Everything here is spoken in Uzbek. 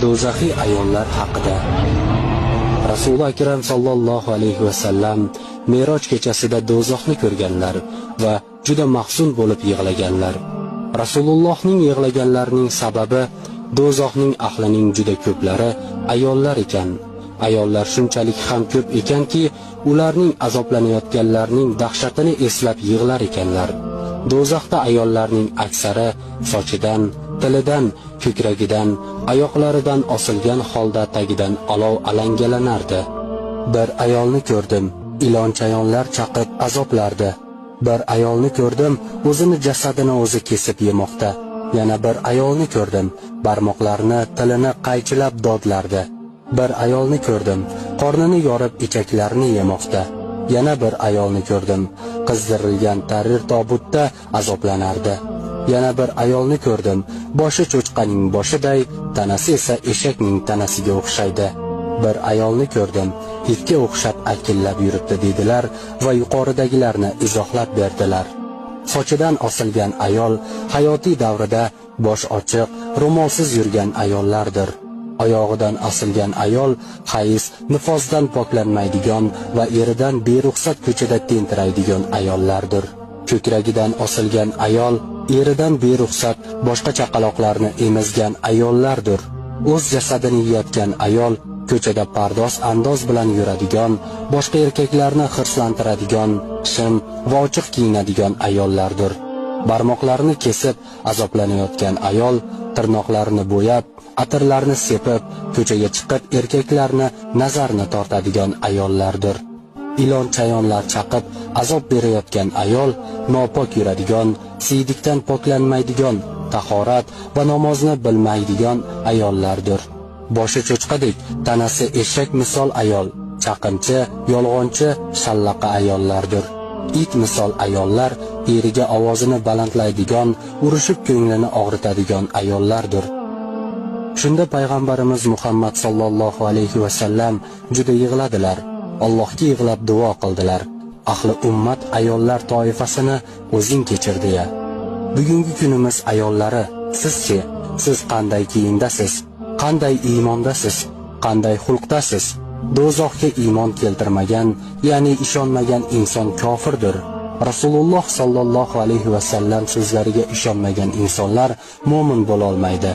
Do'zaxiy ayollar haqida. Rasuli Akram sallallohu alayhi va sallam Meroj kechasida do'zaxni ko'rganlar va juda mahzun bo'lib yig'laganlar. Rasulullohning yig'laganlarining sababi do'zaxning ahlining juda ko'plari ayollar ekan. Ayollar shunchalik ham ko'p ekanki, ularning azoblanayotganlarning dahshatini eslab yig'lar ekanlar. Do'zaxda ayollarning aksari sochidan, tilidan, ko'kragidan, oyoqlaridan osilgan holda tagidan olov alangalanardi. Bir ayolni ko'rdim, ilon chayonlar chaqib azoblardi. Bir ayolni ko'rdim, o'zini jasadini o'zi kesib yemoqda. Yana bir ayolni ko'rdim, barmoqlarini, tilini qaychilab dodlardi. Bir ayolni ko'rdim, qornini yorib ichaklarini yemoqda. Yana bir ayolni ko'rdim, qizdirilgan tarir tobutda azoblanardi. Yana bir ayolni ko'rdim, boshi cho'chqaning boshiday, tanasi esa eshakning tanasiga o'xshaydi. Bir ayolni ko'rdim, itga o'xshab akillab yuribdi dedilar va yuqoridagilarni izohlab berdilar. Sochidan osilgan ayol hayotiy davrida bosh ochiq, ro'molsiz yurgan ayollardir. Oyog'idan osilgan ayol hayz, nifosdan poklanmaydigan va eridan beruxsat ko'chada tentiraydigan ayollardir. Ko'kragidan osilgan ayol eridan beruxsat boshqa chaqaloqlarni emizgan ayollardir. O'z jasadini yeyotgan ayol ko'chada pardoz andoz bilan yuradigan, boshqa erkaklarni hirslantiradigan, shim va ochiq kiyinadigan ayollardir. Barmoqlarini kesib azoblanayotgan ayol tirnoqlarini bo'yab, atirlarni sepib, ko'chaga chiqib erkaklarni nazarini tortadigan ayollardir. Ilon chayonlar chaqib azob berayotgan ayol nopok yuradigan, siydikdan poklanmaydigan, tahorat va namozni bilmaydigan ayollardir. Boshi cho'chqadek, tanasi eshak misol ayol, chaqimchi, yolg'onchi, shallaqa ayollardir. It misol ayollar eriga ovozini balandlaydigan, urushib ko'nglini og'ritadigan ayollardir. Shunda payg'ambarimiz Muhammad sallallohu alayhi va sallam juda yig'ladilar. Allohga yig'lab duo qildilar. Ahli ummat ayollar toifasini o'zing kechir deya. Bugungi kunimiz ayollari, sizchi, siz qanday kiyimdasiz? Qanday iymondasiz? Qanday xulqdasiz? Do'zaxga iymon keltirmagan, ya'ni ishonmagan inson kofirdir. Rasululloh sallallohu alayhi va sallam so'zlariga ishonmagan insonlar mo'min bo'la olmaydi.